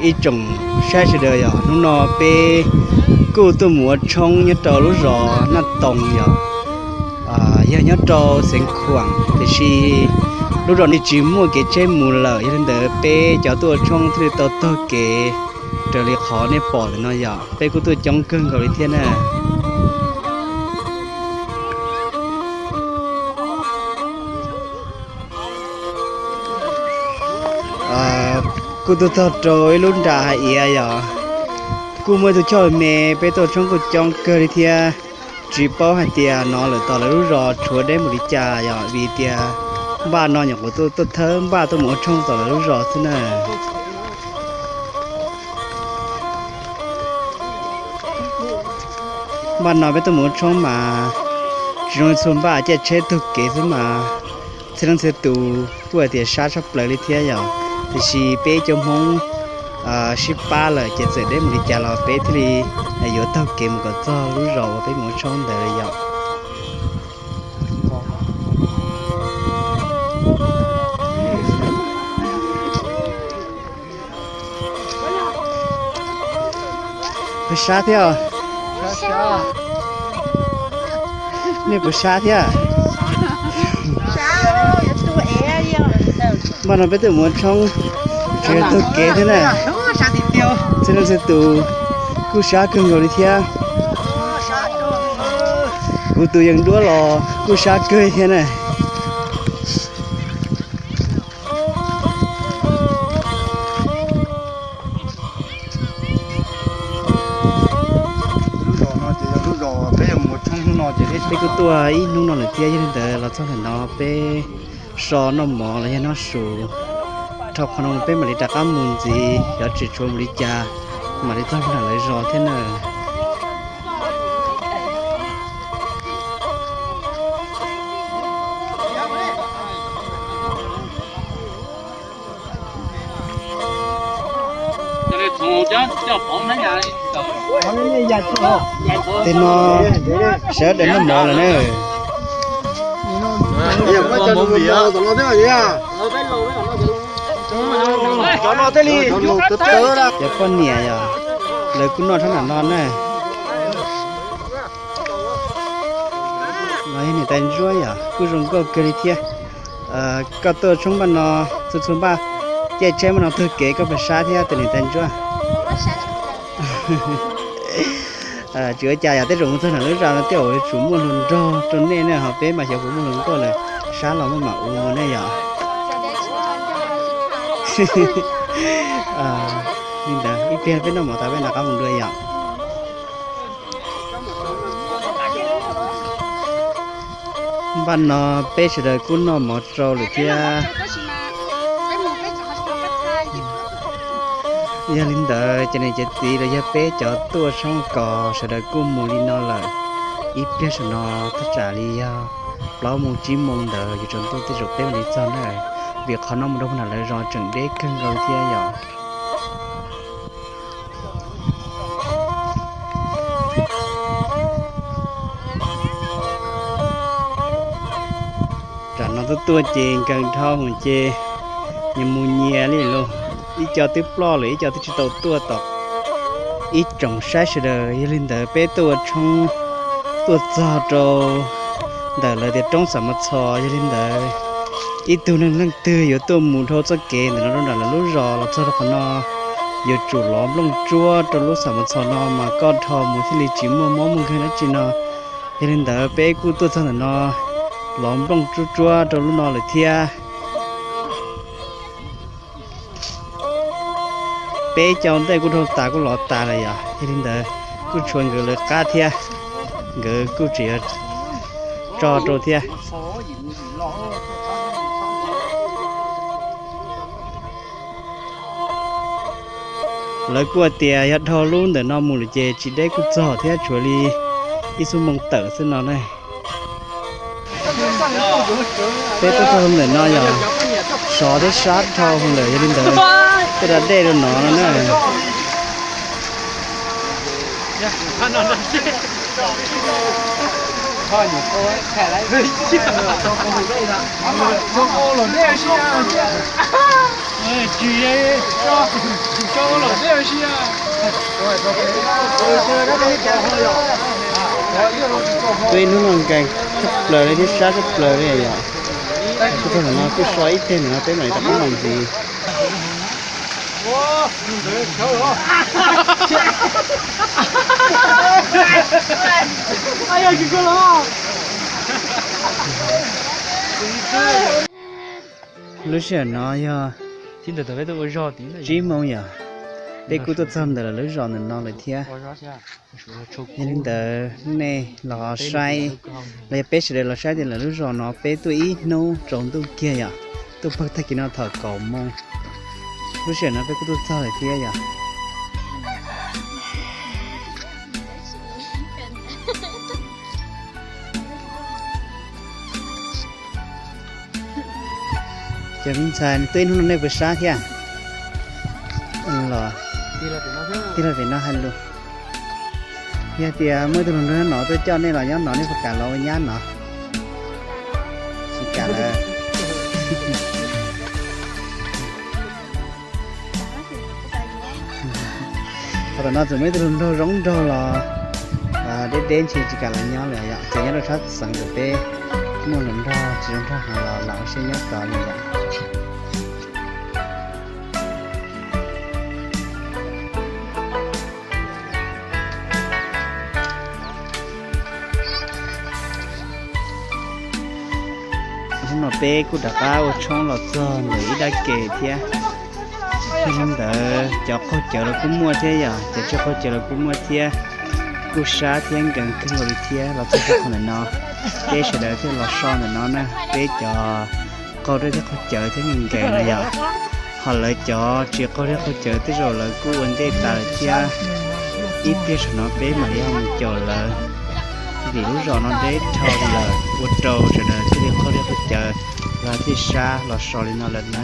Ib tsoom saib sawv daws yog hnub no peb kuj tuaj mus ua tshoob nyob rau lub zos Naj Toos yog, yog nyob rau Xeev Khuam tiam sis lub zos no tsis muaj kev tsheb mus lawm, yog li ntawd peb cov tuaj ua tshoob thiaj li tau taug kev raws li qhov nej pom ntawm no yog peb kuj tuaj coob kawg nkaus li thiab na. Kuj tuaj txog rau ib lub nra hav iav yog kuj muaj ib tug choj me, peb tuaj tshoob kuj coob kawg li thiab. Tsis paub hais tias no lawm tom lawv lub zos tshuav deb mus li cas yog vim tias npaj no nyuam qhuav tuaj thawb npaj tuaj mus ua tshoob tom lawv lub zos xwb na. Npaj no peb tuaj mus ua tshoob mas tsis zoo li txhua npaj, caij tsheb taug kev xwb mas txhia leej txhia tus kuj hais tias sab tshaj plaws li thiab yog, tiam sis peb cov Hmoob sib pab lawm ces txawm deb mus li cas los peb thiaj li yuav taug kev mus kom txog lub zos uas peb mus ua tshoob ntawd yom. Puas sab thiab? Nej puas sab thiab? Npaj no peb tuaj mus ua tshoob, tsis yog taug kev thiab na. Txhia leej txhia tus kuj sab kawg nkaus li thiab. Kuv tus yees duab los kuj sab kawg thiab na. Peb kuj tuaj ib hnub no lawm thiab, yog li ntawd los txog ntawm no peb so noj mov los yog noj su, dhau qhov no peb mam li rov qab mus ntxiv, xyov tseem tshuav mus li cas, mam li txog nram lawv zos thiab na. Tej no sawv daws noj mov lawm na. Cov poj niam yog lawv kuj noj tshoob nram no na. No yog niam tais ntsuab yog kuj zoo nkauj kawg li thiab. Koj tuaj tshoob npaj no, txhua txhua npaj caij tsheb npaj no taug kev koj puas sab thiab tus niam tais ntsuab? Tsis ua cas yog, tej zaum mus txog nram lub zos no tej zaum yuav tsum muaj hluas nraug rau nej ne, ho peb mas xyov puas muaj hluas nkauj lawm, sab los maj mam ua mus ne yom. Li ntawd ib pliag peb noj mov tas peb rov qab mus dua yom. Npaj no peb sawv daws kuj noj mov tsau lawm thiab. Yog li ntawd cov niam cov txiv los yog peb cov tuaj tshoob kos sawv daws kuj mus li no lawm. Ib pliag saum no thaj tsam li yog plaub moos tsib moos ntawd yuav tsaus ntuj tej zaum peb mam li txog na, vim qhov no mus rau puag nram lawv zos tseem deb kawg nkaus thiab yom. Tam no tuaj tuaj ces nkees dhau hwv ces nyias mus nyias li lauj. Ib co twb ploj lawm, ib co twb tsis tau tuaj tom. Ib tsoom saib sawv daws, yog li ntawd peb tuaj ua tshoob tuaj txog rau ntawm lawv tias roob Xam Mos Txhos, yog li ntawd ib tug neeg leej twg yuav tuaj mus dhau txoj kev ntawm no rau nram lawv lub zos los txog rau qhov no, yuav tsum lov nplooj tsuab rau lub Xam Mos Txhos no mas koj dhau mus thiaj li tsis muaj mob muaj nkeeg dab tsi no. Yog li ntawd peb kuj tuaj txog ntawm no, lov nplooj tsuab tsuab rau lub no lawm thiab. Peb cov ntej kuj dhau tas kuj lov tas lawm yom, yog li ntawd kuj tshuav nkawd lawv qab thiab, nkawd kuj tseem yuav tso rau thiab. Lawv kuj tias yog dhau lub ntawm no mus lawm ces tsis deb kuj txog thiab, tshuav li ib xuab moos tawm xwb no ne. Peb tuaj txog ntawm no yog sov thiab sab dhau lawm, yog li ntawd tuaj da dej rau no no na. Twb hnub no nkees tshaj plaws li thiab sab tshaj plaws li yom. Kuj txog ntawm no kuj so ib teg ntawm no peb mam li rov qab los ntxiv. Lub sij hawm no yog tsib moos yom, peb kuj tuaj txog ntawm lawv lub zos ntawm no lawm thiab. Yog li ntawd nej los saib, los yog peb sawv daws los saib tias lawv lub zos no peb tuaj ib hnub tsaus ntuj kiag yom, tuaj pawg tag kis no thaum kaum moos. Lub sij hawm no peb kuj tuaj txog lawm thiab yom. Cov me ntxhais, tuaj ib hnub no nej puas sab thiab? Los tig los pem no hais lus. Yog tias muaj ib tug hluas nraug nyob no tuaj coj nej los nyob no nej puas kam los ua nyab no? Tsis kam lawm. Thaum no txawm muaj ib tug hluas nraug zoo nraug los deb deb ntshis tsis kam los nyob lawm yom, ces nyob rau sab xeev txawm peb muaj hluas nraug tsis zoo nraug heev los lam ua siab nyob tod li yom. Hnub no peb kuj rov qab ua tshoob los txog ntawm ib dab ke thiab. Yog li ntawd cov qaug cawv los kuj muaj thiab yom, cov tsiaj qaug cawv los kuj muaj thiab, kuj sab thiab nkees kawg nkaus li thiab. Los txog rau qhov ntawm no, peb sawv daws thiaj los so ntawm no na, peb cov qaug dej thiab qaug cawv thiab nkees nkees no yom. Ho lawv cov tsis qaug dej qaug cawv tej zaum lawv kuj ua ntej tas lawm thiab. Ib pliag saum no peb mam li ho mus caum lawv, vim lub zos no deb dhau lawm, ua rau sawv daws thiaj li qaug dej qaug cawv, lawv thiaj sab los so li no lawm na.